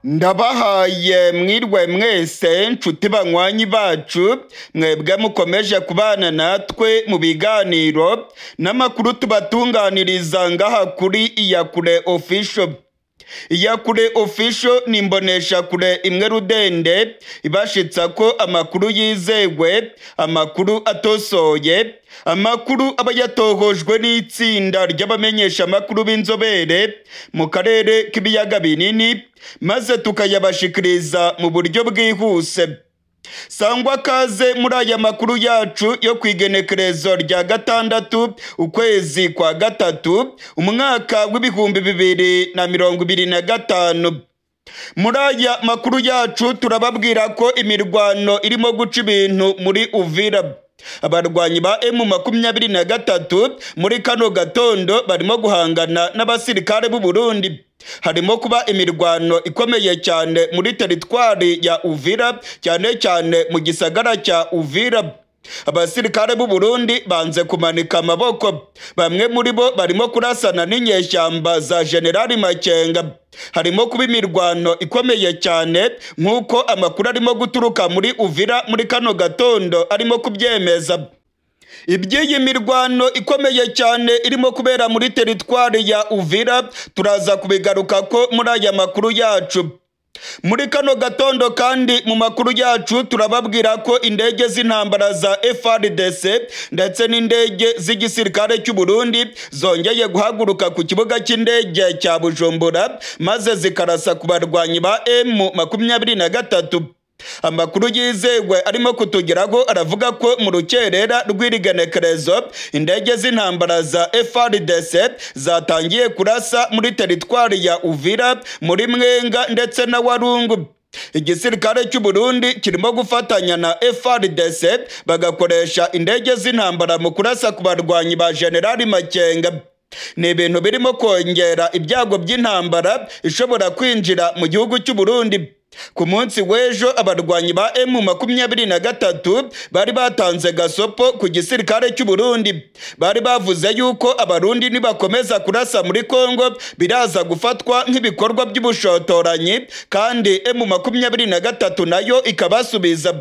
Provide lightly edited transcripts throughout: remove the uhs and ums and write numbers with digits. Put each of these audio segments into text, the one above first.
Ndabahaye mwirwe mwese nshuti banywanyi bacu, mwebwe mukomeje kubana natwe mu biganiro n'amakuru tubatunganiriza ngaha kuri Iyakure Official. Iyakure Official ni imboneshakure imwe rudende ibashitsa ko amakuru yizewe, amakuru atosoye, amakuru aba yatohojwe n'itsinda ry'abamenyeshamakuru b'inzobere mu karere k'ibiyaga binini, maze tukayabashikiriza mu buryo bwihuse. Sangwa kaze muri aya makuru yacu yo ku igenekerezo rya 6 ukwezi kwa 3 umwaka w'2025. Muri aya makuru yacu turababwira ko imirwano irimo guca ibintu muri Uvira. Abarwanyi ba M23 muri kano gatondo barimo guhangana n'abasirikare b'u Burundi. Harimo kuba imirwano ikomeye cyane muri teritwari ya Uvira, cyane cyane mu gisagara cya Uvira. Abasirikare b'u Burundi banze kumanika amaboko, bamwe muri bo barimo kurasana n'inyeshyamba za General Makenga. Harimo kuba imirwano ikomeye cyane nk'uko amakuru arimo guturuka muri Uvira muri kano gatondo arimo kubyemeza. Iby'iyi mirwano ikomeye cyane irimo kubera muri teritwari ya Uvira turaza kubigaruka ko muri aya makuru yacu. Muri kano gatondo kandi mu makuru yacu turababwira ko indege z'intambara za FARDC ndetse n'indege z'igisirikare cy'u Burundi zongeye guhaguruka ku kibuga cy'indege cya Bujumbura, maze zikarasa ku barwanyi ba M23. Amakuru yizewe arimo kutugeraho aravuga ko mu rukerera rw'irigenekerezo indege z'intambara za FARDC zatangiye kurasa muri teritwari ya Uvira, muri Mwenga ndetse na Warungu. Igisirikare cy'u Burundi kirimo gufatanya na FARDC bagakoresha indege z'intambara mu kurasa ku barwanyi ba General Makenga. Ni ibintu birimo kongera ibyago by'intambara ishobora kwinjira mu gihugu cy'u Burundi. Ku munsi w'ejo abarwanyi ba M23 bari batanze gasopo ku gisirikare cy'u Burundi. Bari bavuze yuko abarundi nibakomeza kurasa muri Kongo biraza gufatwa nk'ibikorwa by'ubushotoranyi, kandi M23 nayo ikabasubiza.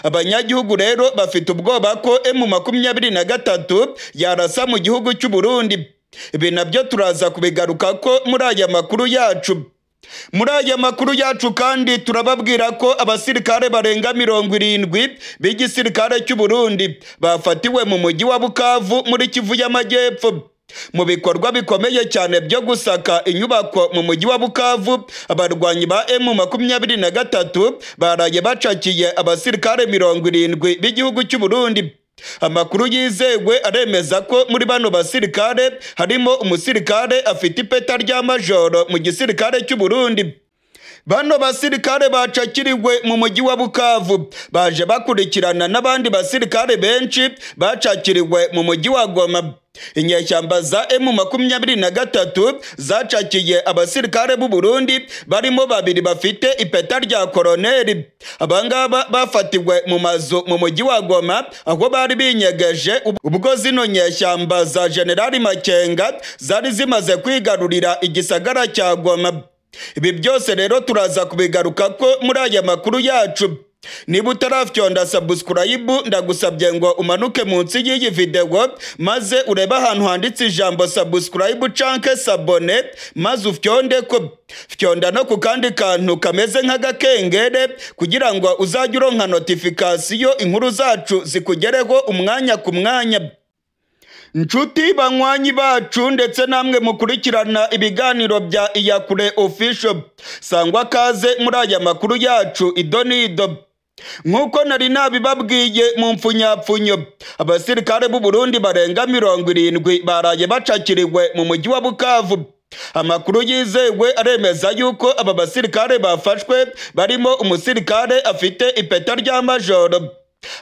Abanyagihugu rero bafite ubwoba ko M23 yarasa mu gihugu cy'u Burundi. Ibi nabyo turaza kubigaruka ko muri aya makuru yacu. Muri aya makuru yacu kandi turababwira ko abasirikare barenga 70 b'igisirikare cy'u Burundi bafatiwe mu mujyi wa Bukavu muri Kivu y'Amajyepfo. Mu bikorwa bikomeye cyane byo gusaka inyubako mu mujyi wa Bukavu, abarwanyi ba M23 baraye bacakiye abasirikare 70 b'igihugu cy'u Burundi. Amakuru yizewe aremeza ko muri bano basirikare harimo umusirikare afite ipeta rya majoro mu gisirikare cy'u Burundi. Bano basirikare bacakiriwe mu mujyi wa Bukavu baje bakurikirana n'abandi basirikare benshi bacakiriwe mu mujyi wa Goma. Inyeshyamba za M23 zacakiye abasirikare b'u Burundi barimo babiri bafite ipeta rya koroneri. Abangaba bafatiwe mu mazu mu mujyi wa Goma aho bari binyegeje ubwo zino nyeshyamba za General Makenga zari zimaze kwigarurira igisagara cya Goma. Ibi byose rero turaza kubigaruka ko muri aya makuru yacu. Niba utarafyonda subscribe, ndagusabye ngo umanuke munsi y'iyi video maze urebe ahantu handitse ijambo subscribe canke s'abonner, maze ufyonde ko. Fyonda no ku kandi kantu kameze nk'agakengere kugira ngo uzajye uronka notification inkuru zacu zikugereho umwanya ku mwanya. Nshuti banywanyi bacu ndetse namwe mukurikirana ibiganiro bya Iyakure Official, sangwa kaze muri aya makuru yacu idonido. Nk'uko nari nabibabwiye mu mfunyapfunyo, abasirikare b'u Burundi barenga 70 baraye bacakiriwe mu mujyi wa Bukavu. Amakuru yizewe aremeza yuko aba basirikare bafashwe barimo umusirikare afite ipeta rya majoro.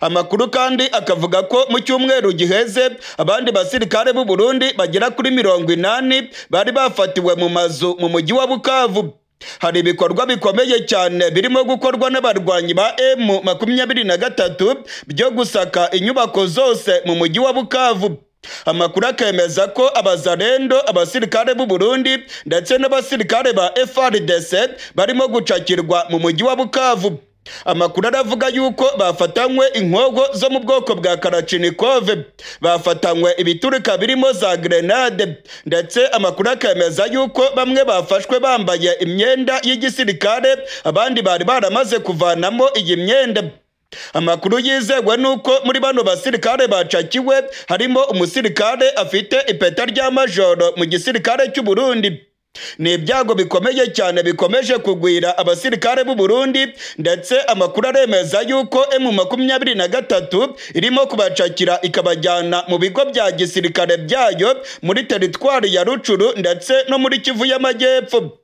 Amakuru kandi akavuga ko mu cyumweru giheze abandi basirikare b'u Burundi bagera kuri 80 bari bafatiwe mu mazu mu mujyi wa Bukavu. Hari ibikorwa bikomeye cyane birimo gukorwa n'abarwanyi ba M23 byo gusaka inyubako zose mu mujyi wa Bukavu. Amakuru akemeza ko abazarendo, abasirikare b'u Burundi ndetse n'abasirikare ba FARDC barimo gucakirwa mu mujyi wa Bukavu. Amakuru aravuga yuko bafatanywe inkogo zo mu bwoko bwa Kalachnikov, bafatanywe ibiturika birimo za grenade, ndetse amakuru akemeza yuko bamwe bafashwe bambaye imyenda y'igisirikare, abandi bari baramaze kuvanamo iyi myenda. Amakuru yizewe nuko muri bano basirikare bacakiwe harimo umusirikare afite ipeta rya majoro mu gisirikare cy'u Burundi. Ni ibyago bikomeye cyane bikomeje kugwira abasirikare b'u Burundi, ndetse amakuru aremeza yuko M23 irimo kubacakira ikabajyana mu bigo bya gisirikare byayo muri teritwari ya Rucuru ndetse no muri Kivu y'Amajyepfo.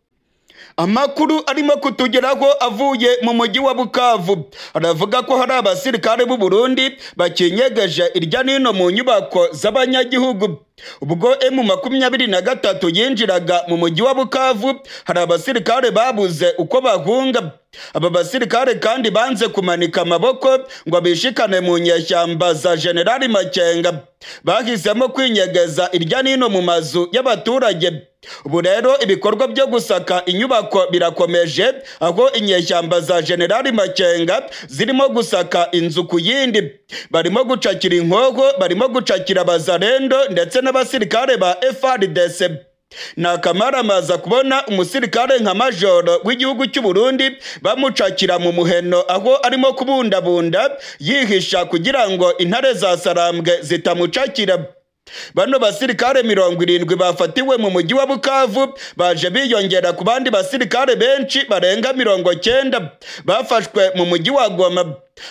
Amakuru arimo kutugeraho avuye mu mujyi wa Bukavu aravuga ko hari abasirikare b'u Burundi bakinyegeje irya nino mu nyubako z'abanyagihugu. Ubwo M23 yinjiraga mu mujyi wa Bukavu, hari abasirikare babuze uko bahunga. Aba basirikare kandi banze kumanika amaboko ngo bishikane mu nyeshyamba za General Makenga, bahisemo kwinyegeza irya nino mu mazu y'abaturage. Ubu rero ibikorwa byo gusaka inyubako birakomeje, aho inyeshyamba za General Makenga zirimo gusaka inzu ku yindi. Barimo gucakira inkogo, barimo gucakira abazarendo ndetse n'abasirikare ba FARDC. Nakamaramaza kubona umusirikare nka majoro w'igihugu cy'u Burundi bamucakira mu muheno, aho arimo kubundabunda yihisha kugira ngo intare za Sarambwe zitamucakira. Bano basirikare 70 bafatiwe mu mujyi wa Bukavu baje biyongera ku bandi basirikare benshi barenga 90 bafashwe mu mujyi wa Goma.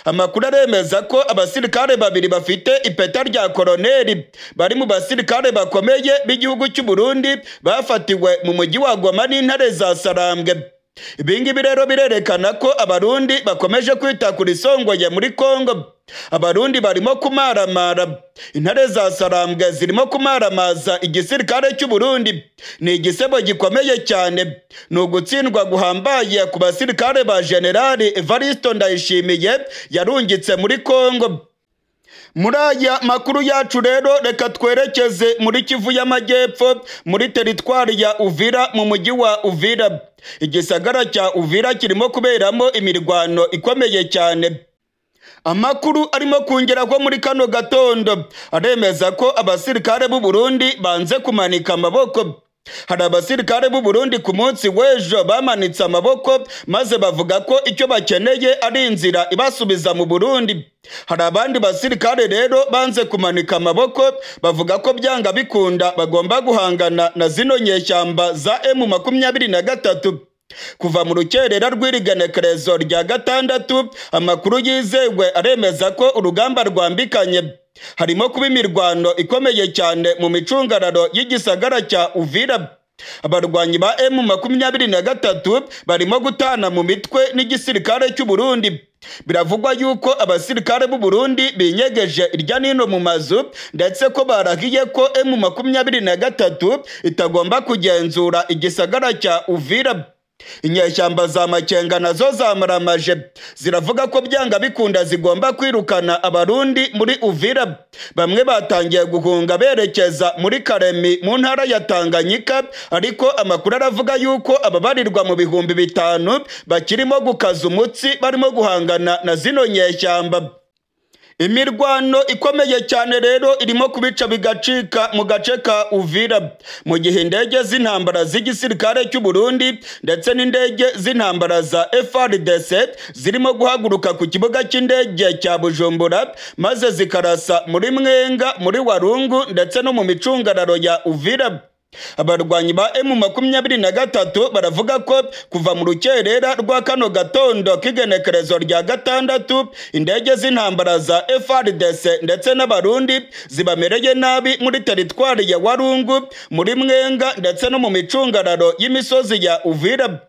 Amakuru aremeza ko abasirikare babiri bafite ipeta rya koroneri bari mu basirikare bakomeye b'igihugu cy'u Burundi bafatiwe mu mujyi wa Goma n'intare za Sarambwe. Ibingibi rero birerekana ko abarundi bakomeje kwita kuri songoye muri Kongo. Abarundi barimo kumaramara, intare za Sarambwe zirimo kumaramaza igisirikare cy'u Burundi. Ni igisebo gikomeye cyane, ni ugutsindwa guhambaye ku basirikare ba General Evaristo Ndayishimiye yarungitse muri Kongo. Muri aya makuru yacu rero reka twerekeze muri Kivu y'Amajyepfo, muri teritwari ya Uvira, mu mujyi wa Uvira. Igisagara cya Uvira kirimo kuberamo imirwano ikomeye cyane. Amakuru arimo kungeraho muri kano gatondo aremeza ko abasirikare b'u Burundi banze kumanika amaboko. Hari abasirikare b'u Burundi ku munsi w'ejo bamanitse amaboko maze bavuga ko icyo bakeneye ari inzira ibasubiza mu Burundi. Hari abandi basirikare rero banze kumanika amaboko bavuga ko byanga bikunda bagomba guhangana na zino nyeshyamba za M23. Kuva mu rukerera rw'irigenekerezo rya gatandatu, amakuru yizewe aremeza ko urugamba rwambikanye. Harimo kuba imirwano ikomeye cyane mu micungararo y'igisagara cya Uvira. Abarwanyi ba M23 barimo gutana mu mitwe n'igisirikare cy'u Burundi. Biravugwa yuko abasirikare b'u Burundi binyegeje irya nino mu mazu, ndetse ko barahiye ko M23 itagomba kugenzura igisagara cya Uvira. Inyeshyamba za Makenga nazo zamaramaje ziravuga ko byanga bikunda zigomba kwirukana abarundi muri Uvira. Bamwe batangiye guhunga berekeza muri Karemi mu ntara ya Tanganyika, ariko amakuru aravuga yuko ababarirwa mu 5000 bakirimo gukaza umutsi barimo guhangana na zino nyeshyamba. Imirwano ikomeye cyane rero irimo kubica bigacika mu gace ka Uvira, mu gihe indege z'intambara z'igisirikare cy'u Burundi ndetse n'indege z'intambara za FARDC zirimo guhaguruka ku kibuga cy'indege cya Bujumbura maze zikarasa muri Mwenga, muri Warungu ndetse no mu micungararo ya Uvira. Abarwanyi ba M23 baravuga ko kuva mu rukerera rwa kano gatondo k'igenekerezo rya gatandatu indege z'intambara za FARDC ndetse n'abarundi zibamereye nabi muri teritwari ya Warungu, muri Mwenga ndetse no mu micungararo y'imisozi ya Uvira.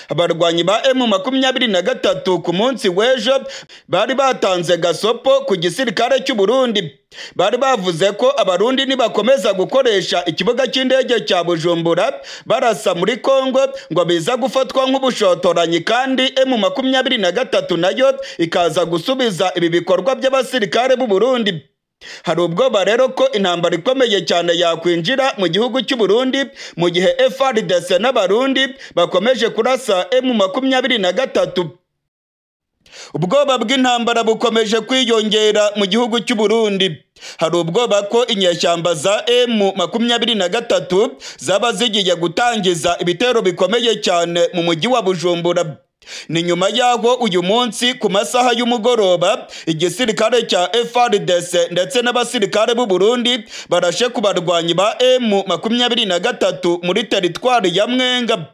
Abarwanyi ba M23 ku munsi w'ejo bari batanze gasopo ku gisirikare cy'u Burundi. Bari bavuze ko abarundi nibakomeza gukoresha ikibuga cy'indege cya Bujumbura barasa muri Kongo ngo biza gufatwa nk'ubushotoranyi, kandi M23 nayo ikaza gusubiza ibi bikorwa by'abasirikare b'u Burundi. Hari ubwoba rero ko intambara ikomeye cyane yakwinjira mu gihugu cy'u Burundi mu gihe FARDC n'Abarundi bakomeje kurasa M23. Ubwoba bw'intambara bukomeje kwiyongera mu gihugu cy'u Burundi. Hari ubwoba ko inyeshyamba za M23 zaba zigiye gutangiza ibitero bikomeye cyane mu mujyi wa Bujumbura. Ni nyuma yaho uyu munsi ku masaha y'umugoroba igisirikare cya FARDC ndetse n'abasirikare b'u Burundi barashe ku barwanyi ba M23 muri teritwari ya Mwenga.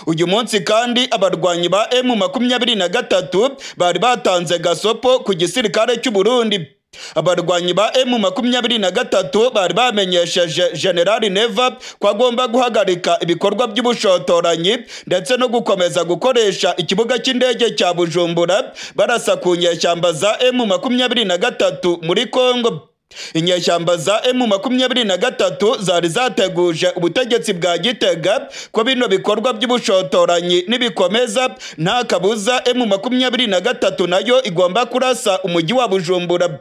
Uyu munsi kandi abarwanyi ba M23 bari batanze gasopo ku gisirikare cy'u Burundi. Abarwanyi ba M23 bari bamenyesheje General Neva ko agomba guhagarika ibikorwa by'ubushotoranyi ndetse no gukomeza gukoresha ikibuga cy'indege cya Bujumbura barasa ku nyeshyamba za M23 muri Kongo. Inyeshyamba za M23 zari zateguje ubutegetsi bwa Gitega ko bino bikorwa by'ubushotoranyi nibikomeza nta kabuza M23 nayo igomba kurasa umujyi wa Bujumbura.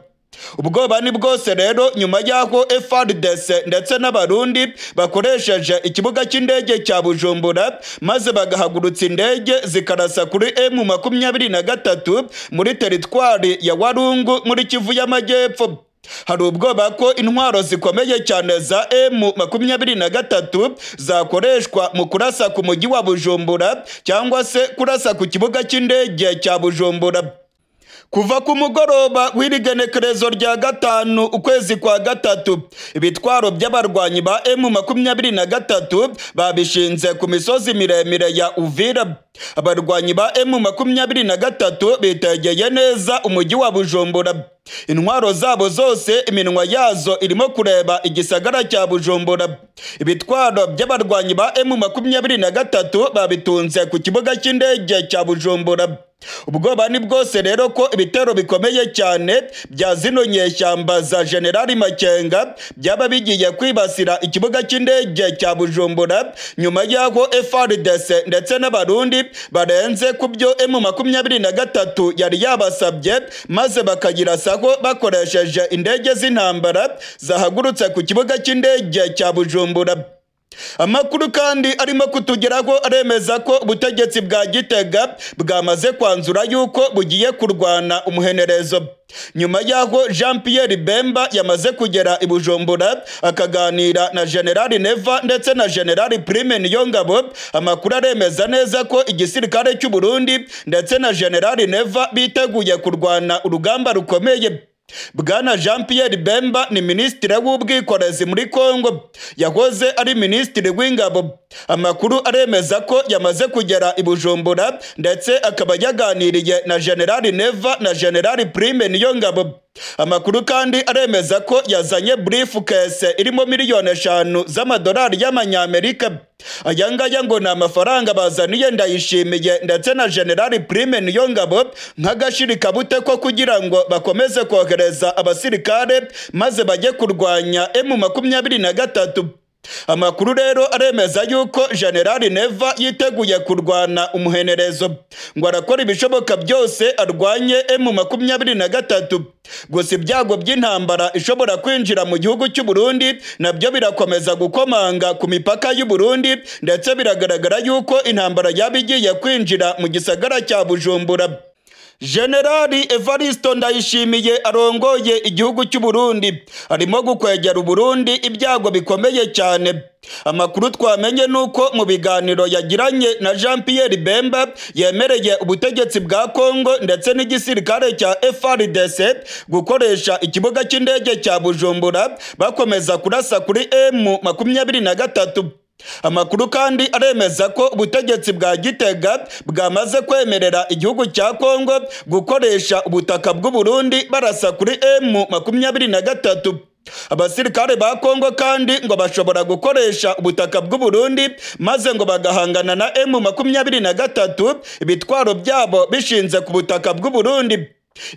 Ubwoba ni bwose rero nyuma y'aho FARDC ndetse n'Abarundi bakoresheje ikibuga cy'indege cya Bujumbura maze bagahagurutsa indege zikarasa kuri M23 muri teritwari ya Warungu muri Kivu y'Amajyepfo. Hari ubwoba ko intwaro zikomeye cyane za M23 zakoreshwa mu kurasa ku mujyi wa Bujumbura cyangwa se kurasa ku kibuga cy'indege cya Bujumbura. Kuva ku mugoroba w'irigenekerezo rya 5 ukwezi kwa 3, ibitwaro by'abarwanyi ba M23 babishinze ku misozi miremire ya Uvira. Abarwanyi ba M23 bitegeye neza umujyi wa Bujumbura. Intwaro zabo zose iminwa yazo irimo kureba igisagara cya Bujumbura. Ibitwaro by'abarwanyi ba M23 babitunze ku kibuga cy'indege cya Bujumbura. Ubwoba ni bwose rero ko ibitero bikomeye cyane bya zino nyeshyamba za General Makenga byaba bigiye kwibasira ikibuga cy'indege cya Bujumbura nyuma y'aho FARDC ndetse n'Abarundi barenze ku byo M23 yari yabasabye maze bakagirasaho bakoresheje indege z'intambara zahagurutse ku kibuga cy'indege cya Bujumbura. Amakuru kandi arimo kutugeraho aremeza ko ubutegetsi bwa Gitega bwamaze kwanzura yuko bugiye kurwana umuhenerezo. Nyuma yaho Jean Pierre Bemba yamaze kugera i Bujumbura akaganira na General Neva ndetse na General Prime Niyongabo, amakuru aremeza neza ko igisirikare cy'u Burundi ndetse na General Neva biteguye kurwana urugamba rukomeye. Bwana Jean Pierre Bemba ni minisitiri w'ubwikorezi muri Kongo, yahoze ari minisitiri w'ingabo. Amakuru aremeza ko yamaze kugera i Bujumbura ndetse akaba yaganiriye na General Neva na General Prime Niyongabo. Amakuru kandi aremeza ko yazanye briefcase irimo 5 miliyoni z'amadolari y'amanyamerika. Aya ngaya ngo ni amafaranga bazaniye Ndayishimiye ndetse na General Prime Niyongabo nk'agashirikabute ko kugira ngo bakomeze kohereza abasirikare maze bajye kurwanya M23. Amakuru rero aremeza yuko General Neva yiteguye kurwana umuhenerezo, ngo arakora ibishoboka byose arwanye M23. Gusa ibyago by'intambara ishobora kwinjira mu gihugu cy'u Burundi nabyo birakomeza gukomanga ku mipaka y'u Burundi, ndetse biragaragara yuko intambara yabigiye kwinjira mu gisagara cya Bujumbura. General Evaristo Ndayishimiye arongoye igihugu cy'u Burundi arimo gukwegera Burundi ibyago bikomeye cyane. Amakuru twamenye nuko mu biganiro yagiranye na Jean Pierre Bemba yemereye ubutegetsi bwa Kongo ndetse n'igisirikare cya FARDC gukoresha ikibuga cy'indege cya Bujumbura bakomeza kurasa kuri M23. Amakuru kandi aremeza ko ubutegetsi bwa Gitega bwamaze kwemerera igihugu cya Kongo gukoresha ubutaka bw'u Burundi barasa kuri M23. Abasirikare ba Kongo kandi ngo bashobora gukoresha ubutaka bw'u Burundi maze ngo bagahangana na M23 ibitwaro byabo bishinze ku butaka bw'u Burundi.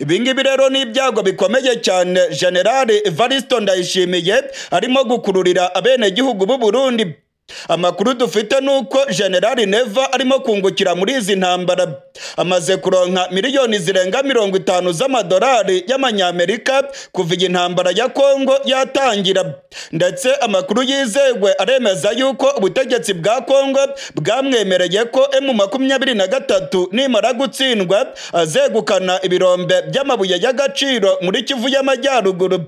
Ibingibi rero ni ibyago bikomeye cyane General Evaristo Ndayishimiye arimo gukururira abenegihugu b'u Burundi. Amakuru dufite nuko General Neva arimo kungukira muri izi ntambara, amaze kuronka miliyoni zirenga 50 z'amadolari y'amanyamerika kuva iyi ntambara ya Kongo yatangira. Ndetse amakuru yizewe aremeza yuko ubutegetsi bwa Kongo bwamwemereye ko M23 nimara gutsindwa azegukana ibirombe by'amabuye y'agaciro muri Kivu y'Amajyaruguru.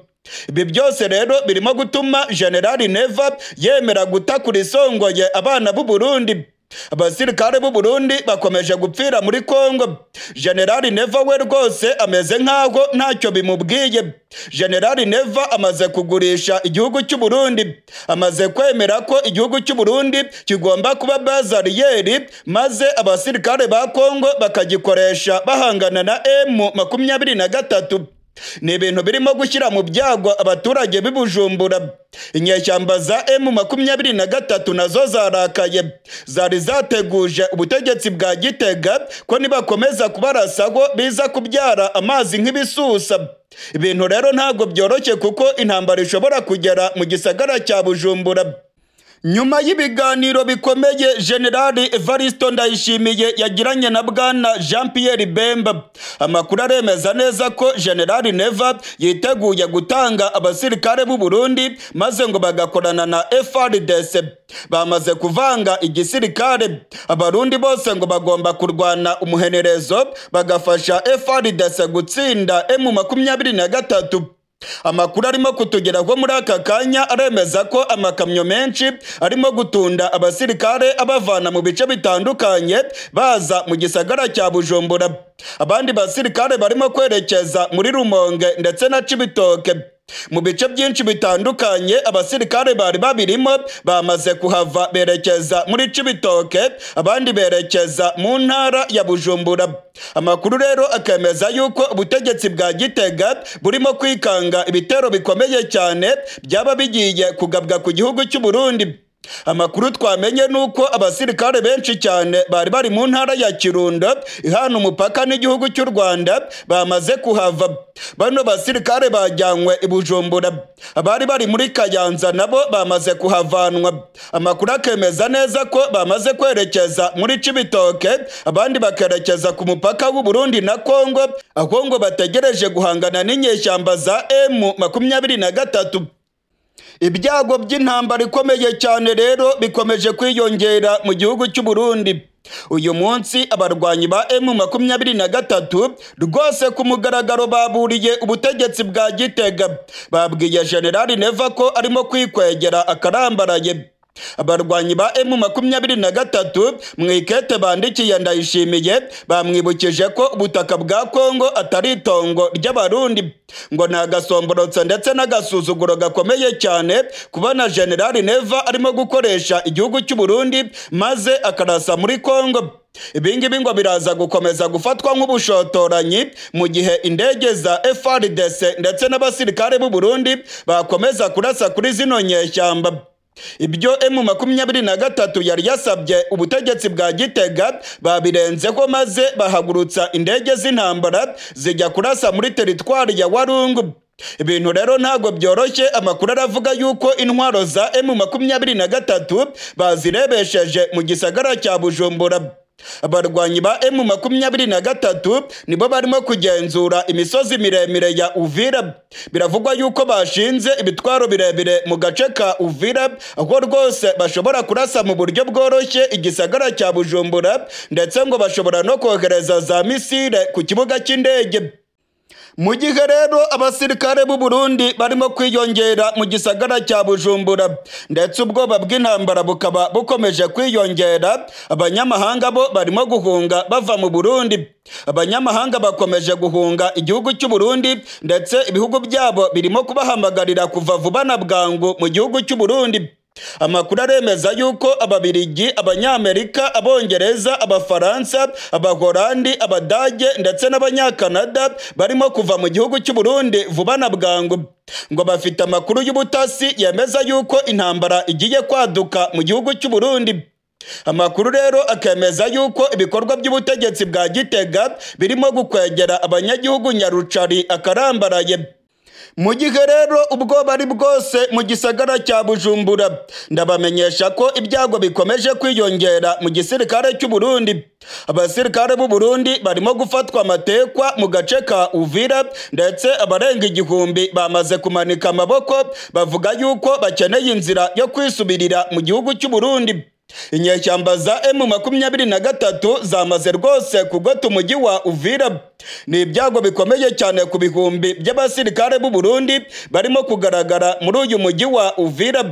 Ibi byose rero birimo gutuma General Neva yemera gutakura isongoye abana b'u Burundi. Abasirikare b'u Burundi bakomeje gupfira muri Kongo. General Neva we rwose ameze nkaho ntacyo bimubwiye. General Neva amaze kugurisha igihugu cy'u Burundi, amaze kwemera ko igihugu cy'u Burundi kigomba kuba bazariyeri, maze abasirikare ba Kongo bakagikoresha bahangana na M23. Ni ibintu birimo gushyira mu byago abaturage b'Ibujumbura. Inyeshyamba za M23 nazo zarakaye, zari zateguje ubutegetsi bwa Gitega ko nibakomeza kubarasaho biza kubyara amazi nk'ibisusa. Ibintu rero ntabwo byoroshye kuko intambara ishobora kugera mu gisagara cya Bujumbura. Nyuma y'ibiganiro bikomeye General Evaristo Ndayishimiye yagiranye na Bwana Jean Pierre Bemba, amakuru aremeza neza ko General Neva yiteguye gutanga abasirikare b'u Burundi maze ngo bagakorana na FARDC. Bamaze kuvanga igisirikare, abarundi bose ngo bagomba kurwana umuhenerezo bagafasha FARDC gutsinda M23. Amakuru arimo kutugeraho muri aka kanya aremeza ko amakamyo menshi arimo gutunda abasirikare abavana mu bice bitandukanye baza mu gisagara cya Bujumbura. Abandi basirikare barimo kwerekeza muri Rumonge ndetse na Cibitoke. Mu bice byinshi bitandukanye abasirikare bari babirimo bamaze kuhava berekeza muri Cibitoke, abandi berekeza mu ntara ya Bujumbura. Amakuru rero akemeza yuko ubutegetsi bwa Gitega burimo kwikanga ibitero bikomeye cyane byaba bigiye kugabwa ku gihugu cy'u Burundi. Amakuru twamenye nuko abasirikare benshi cyane bari bari mu ntara ya Kirundo ihana umupaka n'igihugu cy'u Rwanda bamaze kuhava. Bano basirikare bajyanywe i Bujumbura, abari bari muri Kayanza nabo bamaze kuhavanwa. Amakuru akemeza neza ko bamaze kwerekeza muri Cibitoke, abandi bakerekeza ku mupaka w'u Burundi na Kongo, aho ngo bategereje guhangana n'inyeshyamba za M23. Ibyago by'intambara ikomeye cyane rero bikomeje kwiyongera mu gihugu cy'u Burundi. Uyu munsi abarwanyi ba M23 rwose ku mugaragaro baburiye ubutegetsi bwa Gitega, babwiye General Neva ko arimo kwikwegera akarambaraye. Abarwanyi ba M23 mu ikete bandikiye Ndayishimiye bamwibukije ko ubutaka bwa Kongo atari itongo ry'abarundi, ngo ni agasomborotso ndetse n'agasuzuguro gakomeye cyane kubona General Neva arimo gukoresha igihugu cy'u Burundi maze akarasa muri Kongo. Ibingibi ngo biraza gukomeza gufatwa nk'ubushotoranyi mu gihe indege za FARDC ndetse n'abasirikare b'u Burundi bakomeza kurasa kuri zino nyeshyamba. Ibyo M23 yari yasabye ubutegetsi bwa Gitega babirenzeho maze bahagurutsa indege z'intambara zijya kurasa muri teritwari ya Warungu. Ibintu rero ntago byoroshye. Amakuru aravuga yuko intwaro za M23 bazirebesheje mu gisagara cya Bujumbura. Abarwanyi ba M23 nibo barimo kugenzura imisozi miremire ya Uvira. Biravugwa yuko bashinze ibitwaro birebire mu gace ka Uvira, aho rwose bashobora kurasa mu buryo bworoshye igisagara cya Bujumbura, ndetse ngo bashobora no kohereza za misile ku kibuga cy'indege. Mu gihe rero abasirikare b'u Burundi barimo kwiyongera mu gisagara cya Bujumbura, ndetse ubwoba bw'intambara bukaba bukomeje kwiyongera, abanyamahanga bo barimo guhunga bava mu Burundi. Abanyamahanga bakomeje guhunga igihugu cy'u Burundi, ndetse ibihugu byabo birimo kubahamagarira kuva vuba na bwangu mu gihugu cy'u Burundi. Amakuru aremeza yuko Ababirigi, Abanyamerika, Abongereza, Abafaransa, Abahorandi, Abadage ndetse n'Abanyakanada barimo kuva mu gihugu cy'u Burundi vuba na bwangu. Ngo bafite amakuru y'ubutasi yemeza yuko intambara igiye kwaduka mu gihugu cy'u Burundi. Amakuru rero akemeza yuko ibikorwa by'ubutegetsi bwa Gitega birimo gukwegera abanyagihugu nyarucari akarambaraye. Mu gihe rero ubwoba ari bwose mu gisagara cya Bujumbura, ndabamenyesha ko ibyago bikomeje kwiyongera mu gisirikare cy'u Burundi. Abasirikare b'u Burundi barimo gufatwa amatekwa mu gace ka Uvira, ndetse abarenga 1000 bamaze kumanika amaboko bavuga yuko bakeneye inzira yo kwisubirira mu gihugu cy'u Burundi. Inyeshyamba za M23 zamaze rwose kugota umujyi wa Uvira. Ni ibyago bikomeye cyane ku bihumbi by'abasirikare b'u Burundi barimo kugaragara muri uyu mujyi wa Uvira.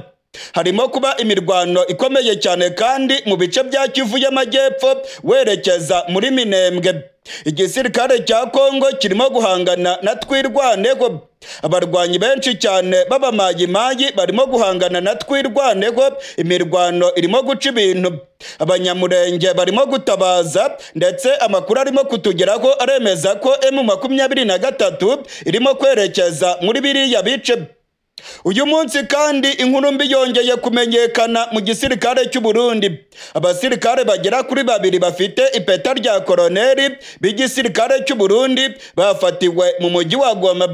Harimo kuba imirwano ikomeye cyane kandi mu bice bya Kivu y'Amajyepfo werekeza muri Minembwe. Igisirikare cya Kongo kirimo guhangana na Twirwaneho. Abarwanyi benshi cyane b'abamayimayi barimo guhangana na Twirwaneho, imirwano irimo guca ibintu. Abanyamurenge barimo gutabaza, ndetse amakuru arimo kutugeraho aremeza ko M23 irimo kwerekeza muri biriya bice. Uyu munsi kandi inkuru mbi yongeye kumenyekana mu gisirikare cy'u Burundi. Abasirikare bagera kuri 2 bafite ipeta rya koroneri b'igisirikare cy'u Burundi bafatiwe mu mujyi wa Goma.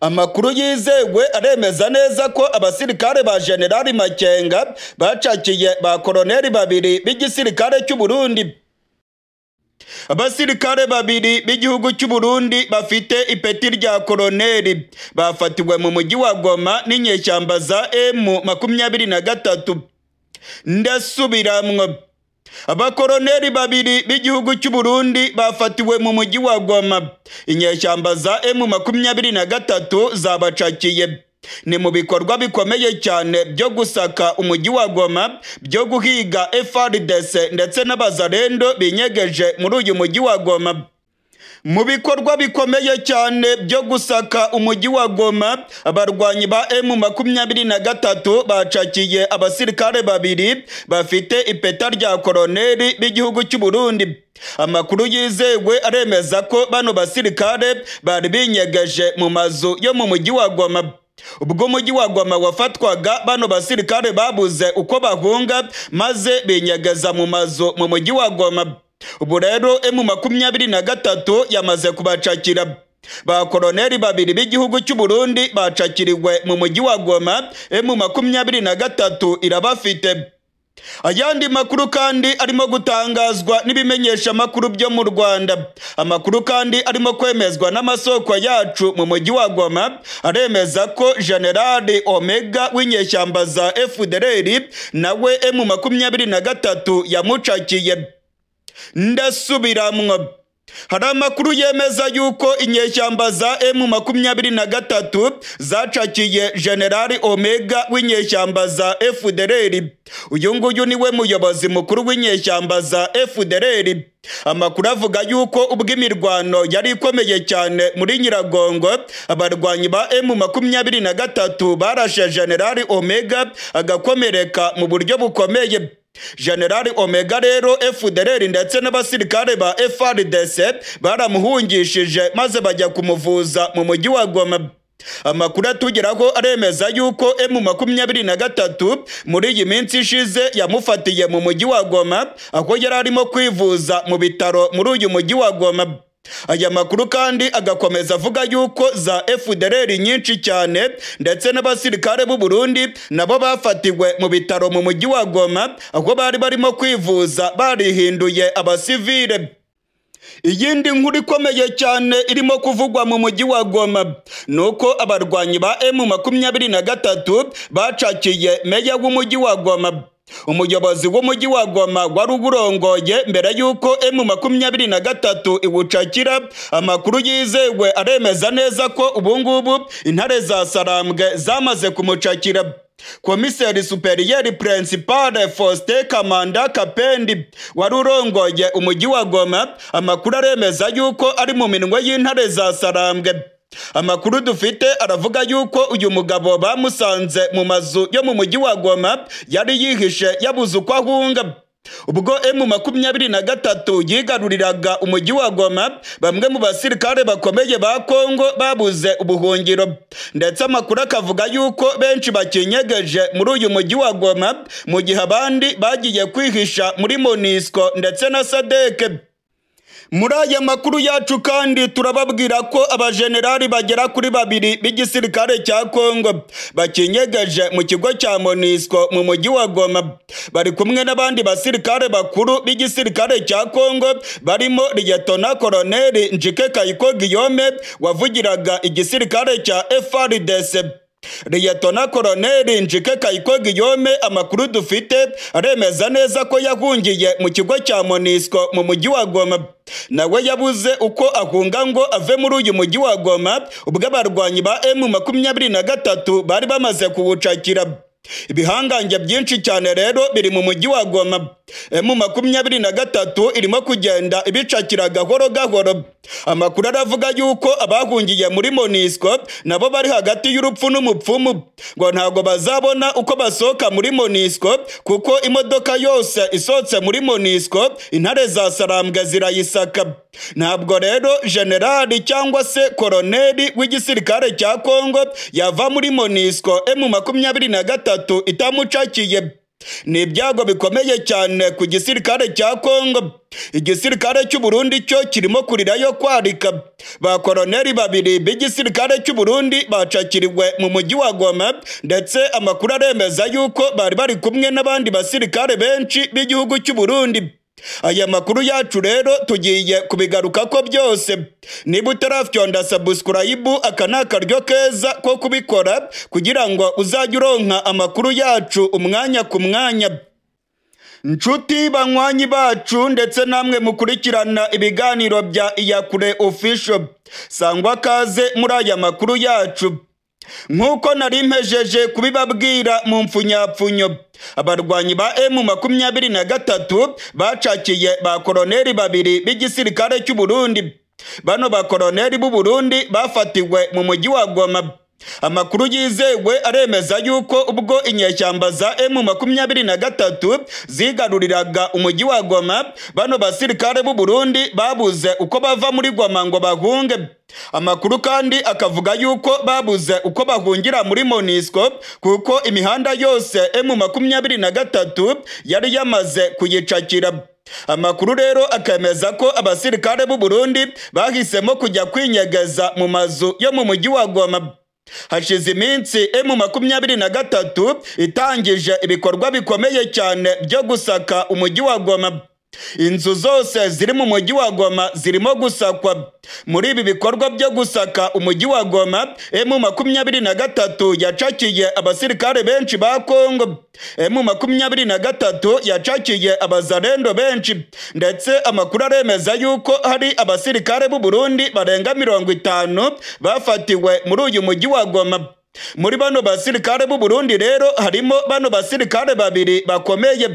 Amakuru yizewe aremeza neza ko abasirikare ba General Makenga bacakiye ba koroneri 2 b'igisirikare cy'u Burundi. Abasirikare 2 b'igihugu cy'u Burundi bafite ipeti rya koroneri bafatiwe mu mujyi wa Goma n'inyeshyamba za M23. Ndasubiramwo, abakoroneri 2 b'igihugu cy'u Burundi bafatiwe mu mujyi wa Goma, inyeshyamba za M23 zabacakiye. Ni mu bikorwa bikomeye cyane byo gusaka umujyi wa Goma, byo guhiga FARDC ndetse n'abazarendo binyegeje muri uyu mujyi wa Goma. Mu bikorwa bikomeye cyane byo gusaka umujyi wa Goma, abarwanyi ba M23 bacakiye abasirikare 2 bafite ipeta rya koroneri b'igihugu cy'u Burundi. Amakuru yizewe aremeza ko bano basirikare bari binyegeje mu mazu yo mu mujyi wa Goma. Ubwo umujyi wa Goma wafatwaga, bano basirikare babuze uko bahunga maze binyegeza mu mazu mu mujyi wa Goma. Ubu rero M23 yamaze kubacakira. Ba koroneri 2 b'igihugu cy'u Burundi bacakiriwe mu mujyi wa Goma, M23 irabafite. Ayandi makuru kandi arimo gutangazwa n'ibimenyesha makuru byo mu Rwanda. Amakuru kandi arimo kwemezwa n'amasoko yacu mu mujyi wa Goma aremeza ko General Omega w'inyeshyamba za FDLR nawe M23 yamucakiye. Ndasubiramwo, hari amakuru yemeza yuko inyeshyamba za M23 zacakiye General Omega w'inyeshyamba za FDLR. Uyu nguyu niwe muyobozi mukuru w'inyeshyamba za FDLR. Amakuru avuga yuko ubwo imirwano yari ikomeye cyane muri Nyiragongo, abarwanyi ba M23 barashe General Omega agakomereka mu buryo bukomeye. General Omega rero FDLR ndetse n'abasirikare ba FARDC baramuhungishije maze bajya kumuvuza mu mujyi wa Goma. Amakuru atugeraho aremeza yuko M23 muri iyi minsi ishize yamufatiye mu mujyi wa Goma, aho yari arimo kwivuza mu bitaro muri uyu mujyi wa Goma. Aya makuru kandi agakomeza avuga yuko za FDLR nyinshi cyane ndetse n'abasirikare b'u Burundi nabo bafatiwe mu bitaro mu mujyi wa Goma, aho bari barimo kwivuza barihinduye abasivile. Iyindi nkuru ikomeye cyane irimo kuvugwa mu mujyi wa Goma nuko abarwanyi ba M23 bacakiye meya w'umujyi wa Goma. Umuyobozi w'umujyi wa Goma wari uburongoye mbere yuko M23 iwucakira. Amakuru yizewe aremeza neza ko ubungubu intare za Sarambwe zamaze kumucakira. Komiseri Superieur Principal Faustin Kamanda Kapendi wari urongoye umujyi wa Goma, amakuru aremeza yuko ari mu minwe y'intare za Sarambwe. Amakuru dufite aravuga yuko uyu mugabo bamusanze mu mazu yo mu mujyi wa Goma yari yihishe yabuze uko ahunga. Ubwo M23 yigaruriraga umujyi wa Goma, bamwe mu basirikare bakomeye ba Kongo babuze ubuhungiro, ndetse amakuru akavuga yuko benshi bakinyegeje muri uyu mujyi wa Goma, mu gihe abandi bagiye kwihisha muri MONUSCO ndetse na SADC. Muri aya makuru yacu kandi turababwira ko abajenerali bagera kuri babiri b'igisirikare cya Kongo bakinyegeje mu kigo cya MONUSCO mu mujyi wa Goma, bari kumwe n'abandi basirikare bakuru b'igisirikare cya Kongo barimo Liyetona Koloneli Njike Kayiko Guillaume wavugiraga igisirikare cya FARDC. Liyetona Koloneli Njike Kayiko Guillaume, amakuru dufite aremeza neza ko yahungiye mu kigo cya MONUSCO mu mujyi wa Goma. Nawe yabuze uko ahunga ngo ave muri uyu mujyi wa Goma ubwo abarwanyi ba M23 bari bamaze kuwucakira. Ibihangange byinshi cyane rero biri mu mujyi wa Goma. M23 irimo kugenda ibicakira gahoro gahoro. Amakuru aravuga yuko abahungiye muri MONUSCO nabo bari hagati y'urupfu n'umupfumu, ngo ntago bazabona uko basohoka muri MONUSCO kuko imodoka yose isohotse muri MONUSCO intare za Sarambwe zirayisaka. Ntabwo rero generali cyangwa se koroneli w'igisirikare cya Kongo yava muri MONUSCO M23 itamucakiye. Ni ibyago bikomeye cyane ku gisirikare cya Kongo. Igisirikare cy'u Burundi cyo kirimo kurirayo kwarika. Ba koroneli babiri b'igisirikare cy'u Burundi bacakiriwe mu mujyi wa Goma, ndetse amakuru aremeza yuko bari bari kumwe n'abandi basirikare benshi b'igihugu cy'u Burundi. Aya makuru yacu rero tugiye kubigaruka ko byose. Niba utarafyonda subscribe, aka ni akaryo keza ko kubikora kugira ngo uzajye uronka amakuru yacu umwanya ku mwanya. Nshuti banywanyi bacu ndetse namwe mukurikirana ibiganiro bya Iyakure Official, sangwa kaze muri aya makuru yacu. Nkuko nari mpejeje kubibabwira mu mfunyapfunyo, abarwanyi ba M23 bacakiye ba koroneli babiri b'igisirikare cy'u Burundi. Bano ba koroneli b'u Burundi bafatiwe mu mujyi wa Goma. Amakuru yizewe aremeza yuko ubwo inyeshyamba za M23 zigaruriraga umujyi wa Goma, bano basirikare b'u Burundi babuze uko bava muri Goma ngo bahunge. Amakuru kandi akavuga yuko babuze uko bahungira muri MONUSCO kuko imihanda yose M23 yari yamaze kuyicakira. Amakuru rero akemeza ko abasirikare b'u Burundi bahisemo kujya kwinyegeza mu mazu yo mu mujyi wa Goma. Hashize iminsi M23 itangije ibikorwa bikomeye cyane byo gusaka umujyi wa Goma. Inzu zose ziri mu mujyi wa Goma zirimo gusakwa. Muri ibi bikorwa byo gusaka umujyi wa Goma, M23 yacakiye abasirikare benshi ba Kongo. M23 yacakiye abazarendo benshi, ndetse amakuru aremeza yuko hari abasirikare b'u Burundi barenga 50 bafatiwe muri uyu mujyi wa Goma. Muri bano basirikare b'u Burundi rero harimo bano basirikare babiri bakomeye.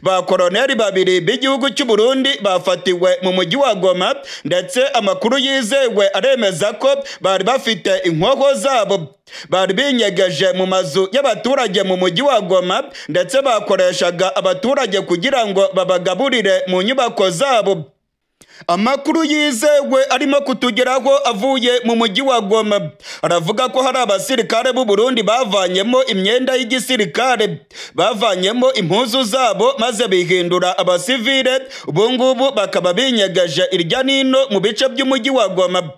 Ba koroneli babiri b'igihugu cy'u Burundi bafatiwe mu mujyi wa Goma, ndetse amakuru yizewe aremeza ko bari bafite inkoho zabo. Bari binyegeje mu mazu y'abaturage mu mujyi wa Goma, ndetse bakoreshaga abaturage kugira ngo babagaburire mu nyubako zabo. Amakuru yizewe arimo kutugeraho avuye mu mujyi wa Goma aravuga ko hari abasirikare b'u Burundi bavanyemo imyenda y'igisirikare, bavanyemo impuzu zabo maze bihindura abasivile, ubu ngubu bakaba binyegeje irya nino mu bice by'umujyi wa Goma.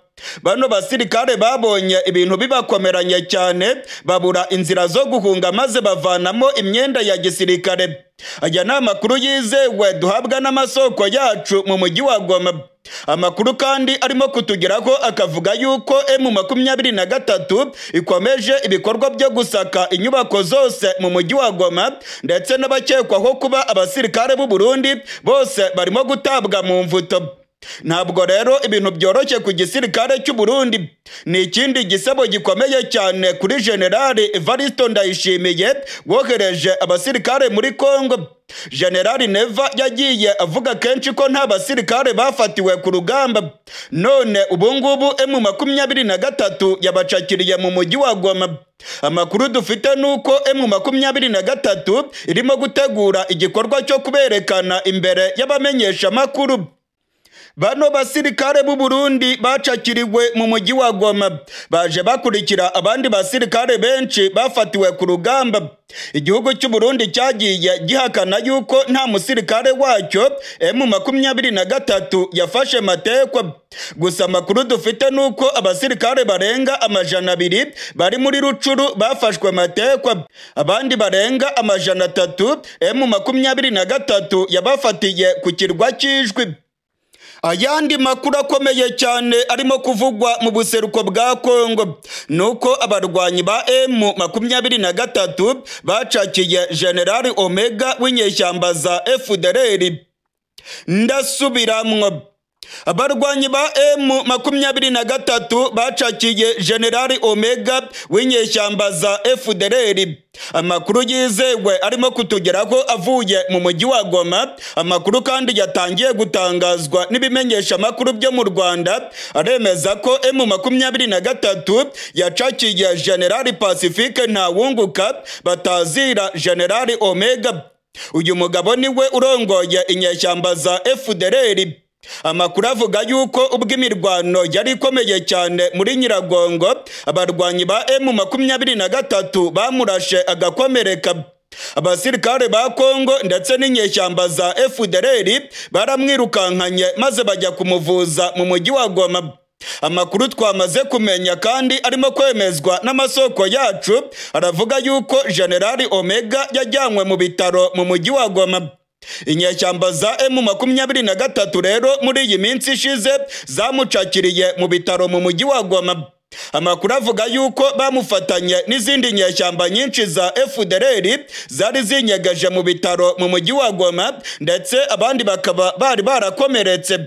Bano basirikare babonye ibintu bibakomeranye cyane, babura inzira zo guhunga maze bavanamo imyenda ya gisirikare. Aya ni amakuru yizewe duhabwa n'amasoko yacu mu mujyi wa Goma. Amakuru kandi arimo kutugeraho akavuga yuko M23 ikomeje ibikorwa byo gusaka inyubako zose mu mujyi wa Goma, ndetse n'abakekwaho kuba abasirikare b'u Burundi bose barimo gutabwa mu mvuto. Ntabwo rero ibintu byoroshye ku gisirikare cy'u Burundi. Ni ikindi gisebo gikomeye cyane kuri General Evariste Ndayishimiye wohereje abasirikare muri Kongo. General Neva yagiye avuga kenshi ko nta basirikare bafatiwe ku rugamba, none ubu ngubu M23 yabacakiriye mu mujyi wa Goma. Amakuru dufite nuko M23 irimo gutegura igikorwa cyo kuberekana imbere y'abamenyesha makuru. Bano basirikare b'u Burundi bacakiriwe mu mujyi wa Goma baje bakurikira abandi basirikare benshi bafatiwe ku rugamba. Igihugu cy'u Burundi cyagiye gihakana yuko nta musirikare wacyo M23 yafashe matekwa. Gusa amakuru dufite nuko abasirikare barenga 200 bari muri Rucuru bafashwe matekwa, abandi barenga 300 M23 yabafatiye ku kirwa cy'Ijwi. Ayandi makuru akomeye cyane arimo kuvugwa mu buseruko bwa Kongo nuko abarwanyi ba M23 bacakiye General Omega w'inyeshyamba za FDLR. Ndasubiramwo, abarwanyi ba M23 bacakiye General Omega w'inyeshyamba za FDLR. Amakuru yizewe arimo kutugeraho avuye mu mujyi wa Goma, amakuru kandi yatangiye gutangazwa n'ibimenyesha amakuru byo mu Rwanda, aremeza ko M23 yacakiye General Pacifique Ntawunguka batazira General Omega. Uyu mugabo niwe urongoye inyeshyamba za FDLR. Amakuru avuga yuko ubwo imirwano yari ikomeye cyane muri Nyiragongo, abarwanyi ba M23 bamurashe agakomereka. Abasirikare ba Kongo ndetse n'inyeshyamba za FDLR baramwirukankanye maze bajya kumuvuza mu mujyi wa Goma. Amakuru twamaze kumenya kandi arimo kwemezwa n'amasoko yacu aravuga yuko General Omega yajyanywe mu bitaro mu mujyi wa Goma. Inyeshyamba za M23 rero muri iyi minsi ishize zamucakiriye mu bitaro mu mujyi wa Goma. Amakuru avuga yuko bamufatanye n'izindi nyeshyamba nyinshi za FDLR zari zinyegeje mu bitaro mu mujyi wa Goma, ndetse abandi bakaba bari barakomeretse.